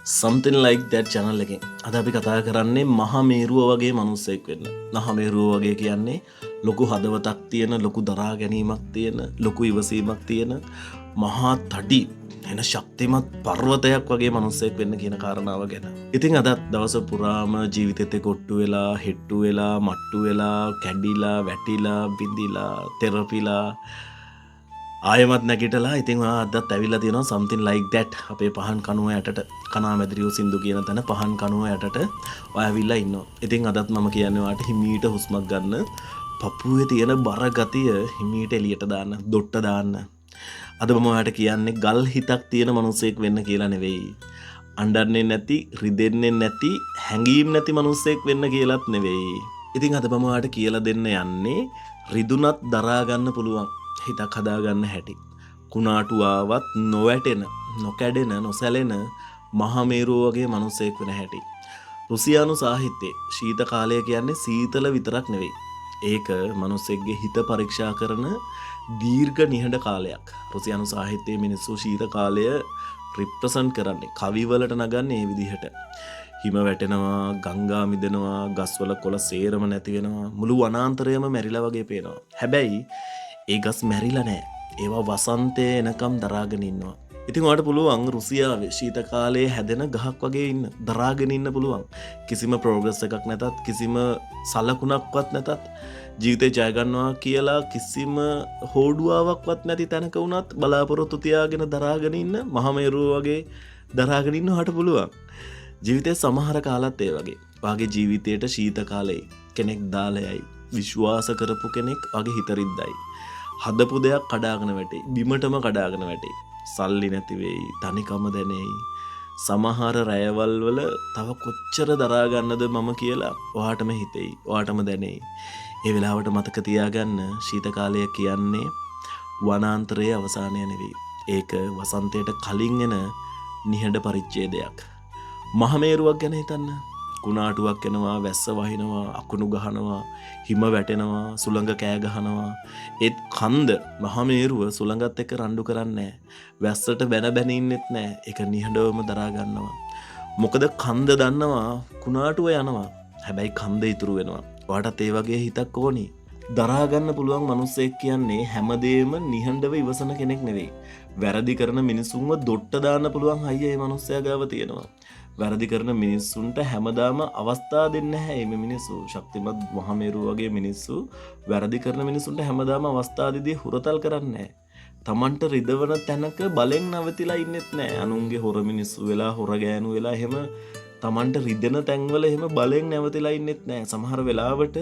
Something like that channel එකෙන්. අද අපි කතා කරන්නේ මහා මේරුව වගේ මනුස්සයෙක් වෙන්න. මහා මේරුව වගේ කියන්නේ ලොකු හදවතක් තියෙන, ලොකු දරා ගැනීමක් තියෙන, ලොකු ඉවසීමක් තියෙන, මහා තඩි එන ශක්තිමත් පර්වතයක් වගේ මනුස්සයෙක් වෙන්න කියන කාරණාව ගැන. ඉතින් අදත් දවස පුරාම ජීවිතෙත් එක්ක ඔට්ටු වෙලා, හෙට්ටු වෙලා, මට්ටු වෙලා, කැඩිලා, වැටිලා, බිඳිලා, තෙරපිලා ආයමත් නැගිටලා ඉතින් ඔයා අදත් ඇවිල්ලා තියෙනවා something like that අපේ පහන් කනුව යටට, කණාමැදිරියෝ සින්දු කියන තැන පහන් කනුව යටට ඔයා ඇවිල්ලා ඉන්නවා. ඉතින් අදත් මම කියන්නේ ඔයාට හිමීට හුස්මක් ගන්න, පපුවේ තියෙන බර ගතිය හිමීට එළියට දාන්න, දොට්ට දාන්න. අද මම ඔයාට කියන්නේ ගල් හිතක් තියෙන මනුස්සයෙක් වෙන්න කියලා නෙවෙයි. අඬන්නේ නැති, රිදෙන්නේ නැති, හැඟීම් නැති මනුස්සයෙක් වෙන්න කියලත් නෙවෙයි. ඉතින් අද මම ඔයාට කියලා දෙන්න යන්නේ රිදුනත් දරා ගන්න පුළුවන් හිතක් හදාගන්න හැටි. කුණාටු ආවත් නොවැටෙන, නොකැඩෙන, නොසැලෙන මහා මේරුව වගේ මනුස්සයෙක් වෙන හැටි. රුසියානු සාහිත්‍යයේ ශීත කාලය කියන්නේ සීතල විතරක් නෙවෙයි. ඒක මනුස්සයෙක්ගේ හිත පරීක්ෂා කරන දීර්ඝ නිහඬ කාලයක්. රුසියානු සාහිත්‍යයේ මිනිස්සු ශීත කාලය රිප්‍රසන්ට් කරන්නේ, කවිවලට නගන්නේ මේ විදිහට. හිම වැටෙනවා, ගංගා මිදෙනවා, ගස්වල කොළ සේරම නැති වෙනවා, මුළු වනාන්තරයම මැරිලා වගේ පේනවා. හැබැයි ඒ ගස් මැරිලා නෑ. ඒවා වසන්තය එනකම් දරාගෙන ඉන්නවා. ඉතින් ඔයාලට පුළුවන් රුසියාවේ ශීත කාලයේ හැදෙන ගහක් වගේ ඉන්න, දරාගෙන ඉන්න පුළුවන්. කිසිම ප්‍රෝග්‍රස් එකක් නැතත්, කිසිම සලකුණක්වත් නැතත්, ජීවිතේ ජය ගන්නවා කියලා කිසිම හෝඩුවාවක්වත් නැති තැනක වුණත් බලාපොරොත්තු තියාගෙන දරාගෙන ඉන්න මහා මේරුව වගේ දරාගෙන ඉන්න ඔයාට පුළුවන්. ජීවිතේ සමහර කාලත් ඒ වගේ. ඔයාගේ ජීවිතේට ශීත කාලේ කෙනෙක් දාලා යයි, විශ්වාස කරපු කෙනෙක් ඔයාගේ හිත රිද්දයි, හදපු දෙයක් කඩාගෙන වැටෙයි, බිමටම කඩාගෙන වැටෙයි, සල්ලි නැති වෙයි, තනිකම දැනෙයි. සමහර රැයවල් වල තව කොච්චර දරා ගන්නද මම කියලා ඔයාටම හිතෙයි, ඔයාටම දැනෙයි. ඒ වෙලාවට මතක තියාගන්න ශීත කාලය කියන්නේ වනාන්තරයේ අවසානය නෙවෙයි. ඒක වසන්තයට කලින් එන නිහඬ පරිච්ඡේදයක්. මහමේරුවක් ගැන හිතන්න. කුණාටුවක් එනවා, වැස්ස වහිනවා, අකුණු ගහනවා, හිම වැටෙනවා, සුළඟ කෑ ගහනවා. ඒත් කන්ද මහමේරුව සුළඟත් එක්ක රණ්ඩු කරන්නේ නෑ. වැස්සට බැන බැන ඉන්නෙත් නෑ. ඒක නිහඬවම දරා ගන්නවා. මොකද කන්ද දන්නවා කුණාටුව යනවා. හැබැයි කන්ද ඉතුරු වෙනවා. ඔයාටත් ඒ වගේ හිතක් ඕනි. දරා ගන්න පුළුවන් මනුස්සයෙක් කියන්නේ හැමදේම නිහඬව ඉවසන කෙනෙක් නෙවෙයි. වැරදි කරන මිනිසුන්ව දොට්ට දාන්න පුළුවන් හයිය ඒ මනුස්සයා ගාව තියෙනවා. වැරදි කරන මිනිස්සුන්ට හැමදාම අවස්ථා දෙන්නේ නැහැ. මේ මිනිස්සු ශක්තිමත් මහමේරුව වගේ මිනිස්සු වැරදි කරන මිනිස්සුන්ට හැමදාම අවස්ථා දීදී හුරතල් කරන්නේ නැහැ. තමන්ට රිදවන තැනක බලෙන් නවතිලා ඉන්නෙත් නෑ. අනුන්ගේ හොර මිනිස්සු වෙලා, හොර ගෑනු වෙලා එහෙම තමන්ට රිදෙන තැන්වල එහෙම බලෙන් නැවතිලා ඉන්නෙත් නෑ. සමහර වෙලාවට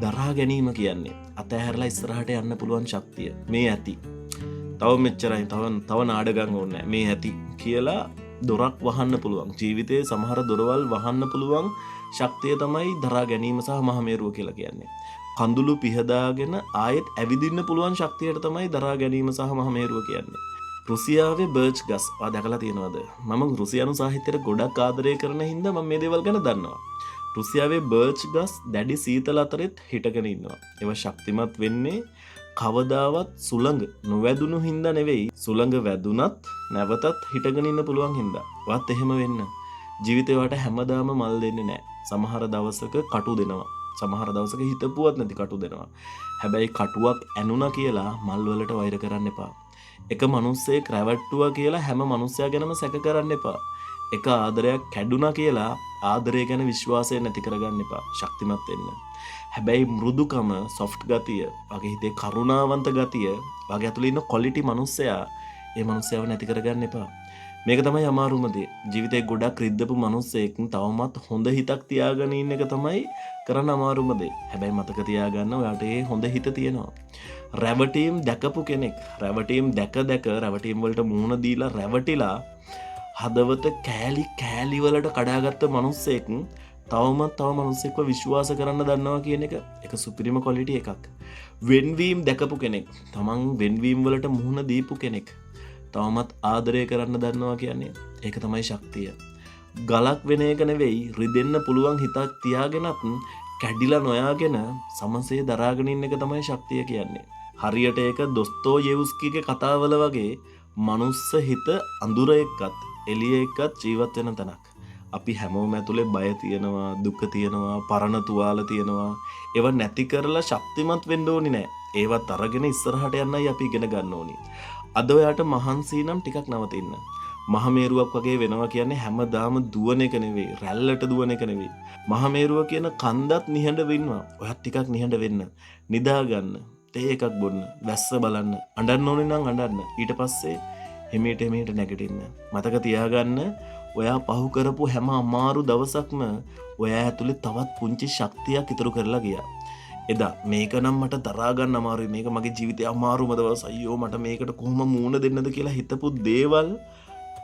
දරා ගැනීම කියන්නේ අතහැරලා ඉස්සරහට යන්න පුළුවන් ශක්තිය. මේ ඇති. තව මෙච්චරයි, තව නාඩගම් ඕනේ නෑ. මේ ඇති කියලා දොරක් වහන්න පුළුවන්. ජීවිතයේ සමහර දොරවල් වහන්න පුළුවන් ශක්තිය තමයි දරා ගැනීම සහ මහමේරුව කියලා කියන්නේ. කඳුළු පිහදාගෙන ආයෙත් ඇවිදින්න පුළුවන් ශක්තියට තමයි දරා ගැනීම සහ මහමේරුව කියන්නේ. රුසියාවේ බර්ච් ගස් ඔයා දැකලා තියෙනවද? මම රුසියානු සාහිත්‍යයට ගොඩක් ආදරය කරන හින්දා මම මේ දේවල් ගැන දන්නවා. රුසියාවේ බර්ච් ගස් දැඩි සීතල අතරෙත් හිටගෙන ඉන්නවා. ඒවා ශක්තිමත් වෙන්නේ කවදාවත් සුළඟ නොවැදුණු හින්දා නෙවෙයි, සුළඟ වැදුනත් නැවතත් හිටගෙන ඉන්න පුළුවන් හින්දා. ඔයත් එහෙම වෙන්න. ජීවිතේ ඔයාට හැමදාම මල් දෙන්නේ නෑ. සමහර දවසක කටු දෙනවා. සමහර දවසක හිතපුවත් නැති කටු දෙනවා. හැබැයි කටුවක් ඇනුණා කියලා මල් වලට වෛර කරන්න එපා. එක මනුස්සයෙක් රැවට්ටුවා කියලා හැම මනුස්සයා ගැනම සැක කරන්න එපා. එක ආදරයක් කැඩුනා කියලා ආදරය ගැන විශ්වාසය නැති කරගන්න එපා. ශක්තිමත් වෙන්න. හැබැයි මෘදුකම, සොෆ්ට් ගතිය, වගේ හිතේ කරුණාවන්ත ගතිය, වගේ ඇතුළේ ඉන්න ක්වොලිටි මනුස්සයා, ඒ මනුස්සයව නැති කරගන්න එපා. මේක තමයි අමාරුම දේ. ජීවිතේ ගොඩක් රිද්දපු මනුස්සයෙක් තවමත් හොඳ හිතක් තියාගෙන ඉන්න එක තමයි කරන්න අමාරුම දේ. හැබැයි මතක තියාගන්න ඔයාට ඒ හොඳ හිත තියෙනවා. රැවටීම් දැකපු කෙනෙක්, රැවටීම් දැක දැක රැවටීම් වලට මුහුණ දීලා රැවටිලා හදවත කෑලි කෑලි වලට කඩාගත්ත මනුස්සයෙක් තවමත් තව මනුස්සෙක්ව විශ්වාස කරන්න දන්නවා කියන එක එක සුපිරිම ක්වොලිටි එකක්. වෙන්වීම් දැකපු කෙනෙක්, තමන් වෙන්වීම් වලට මුහුණ දීපු කෙනෙක් තවමත් ආදරය කරන්න දන්නවා කියන්නේ ඒක තමයි ශක්තිය. ගලක් වෙන එක නෙවෙයි, රිදෙන්න පුළුවන් හිතක් තියාගෙනත් කැඩිලා නොයාගෙන සමසේ දරාගෙන ඉන්න එක තමයි ශක්තිය කියන්නේ. හරියට ඒක දොස්තෝයෙව්ස්කිගේ කතාවල වගේ මනුස්ස හිත අඳුර එක්කත් එළිය එක්කත් ජීවත් වෙන තැනක්. අපි හැමෝම ඇතුලේ බය තියෙනවා, දුක තියෙනවා, පරණ තුවාල තියෙනවා. ඒවා නැති කරලා ශක්තිමත් වෙන්න ඕනි නෑ. ඒවත් අරගෙන ඉස්සරහට යන්නයි අපි ඉගෙන ගන්න ඕනි. අද ඔයාට මහන්සි නම් ටිකක් නවතින්න. මහමේරුවක් වගේ වෙනවා කියන්නේ හැමදාම දුවන එක නෙවෙයි, රැල්ලට දුවන එක නෙවෙයි. මහමේරුව කියන කන්දත් නිහඬ වෙන්නවා. ඔයත් ටිකක් නිහඬ වෙන්න. නිදා ගන්න, තේ එකක් බොන්න, වැස්ස බලන්න, අඬන්න ඕනේ නම් අඬන්න. ඊට පස්සේ හිමීට හිමීට නැගිටින්න. මතක තියාගන්න, ඔයා පහු කරපු හැම අමාරු දවසක්ම ඔයා ඇතුලේ තවත් පුංචි ශක්තියක් ඉතුරු කරලා ගියා. එදා මේක නම් මට දරා ගන්න අමාරුයි, මේක මගේ ජීවිතේ අමාරුම දවස්, අයියෝ මට මේකට කොහොම මූණ දෙන්නද කියලා හිතපු දේවල්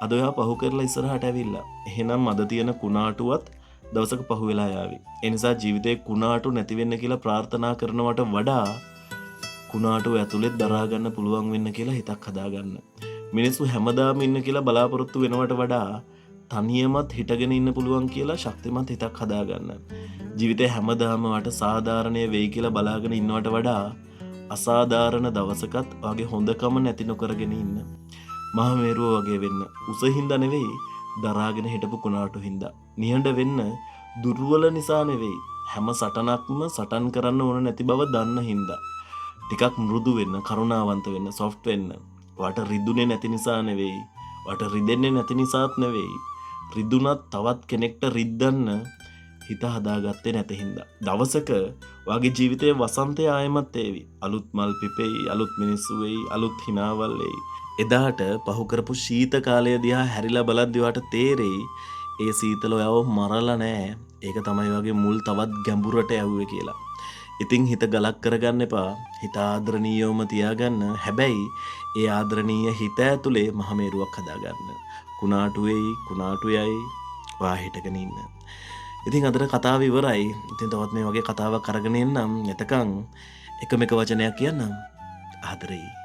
අද ඔයා පහු කරලා ඉස්සරහට ඇවිල්ලා. එහෙනම් අද තියෙන කුණාටුවත් දවසක පහු වෙලා යාවි. ඒ නිසා ජීවිතේ කුණාටු නැති වෙන්න කියලා ප්‍රාර්ථනා කරනවට වඩා කුණාටුව ඇතුලේ දරා ගන්න පුළුවන් වෙන්න කියලා හිතක් හදාගන්න. මිනිස්සු හැමදාම ඉන්න කියලා බලාපොරොත්තු වෙනවට වඩා තනියමත් හිටගෙන ඉන්න පුළුවන් කියලා ශක්තිමත් හිතක් හදාගන්න. ජීවිතේ හැමදාම වට සාධාරණය වෙයි කියලා බලාගෙන ඉන්නවට වඩා අසාධාරණ දවසකත් ඔයාගේ හොඳකම නැති නොකරගෙන ඉන්න. මහමේරුව වගේ වෙන්න. උස හින්දා නෙවෙයි, දරාගෙන හිටපු කුණාටු හින්දා. නිහඬ වෙන්න දුර්වල නිසා නෙවෙයි, හැම සටනක්ම සටන් කරන්න ඕන නැති බව දන්න හින්දා. ටිකක් මෘදු වෙන්න, කරුණාවන්ත වෙන්න, සොෆ්ට් වෙන්න. ඔයාට රිදුනේ නැති නිසා නෙවෙයි, ඔයාට රිදෙන්නේ නැති නිසාත් නෙවෙයි, රිදුනත් තවත් කෙනෙක්ට රිද්දන්න හිත හදාගත්තේ නැති හින්දා. දවසක ඔයාගේ ජීවිතයේ වසන්තය ආයෙමත් ඒවි. අලුත් මල් පිපෙයි, අලුත් මිනිස්සු වෙයි, අලුත් හිනාවල් එයි. එදාට පහු කරපු ශීත කාලය දිහා හැරිලා බලද්දි ඔයාට තේරෙයි ඒ සීතල ඔයාව මරලා නෑ, ඒක තමයි ඔයාගේ මුල් තවත් ගැඹුරට යවුවේ කියලා. ඉතින් හිත ගලක් කරගන්න එපා, හිත ආදරණීයවම තියාගන්න. හැබැයි ඒ ආදරණීය හිත ඇතුලේ මහමේරුවක් හදාගන්න. කුණාටු වෙයි, කුණාටු යයි, ඔයා හිටගෙන ඉන්න. ඉතින් අදට කතාව ඉවරයි. ඉතින් තවත් මේ වගේ කතාවක් අරගෙන එන්නම්. එතකන් එකම එක වචනයක් කියන්නම්. ආදරෙයි.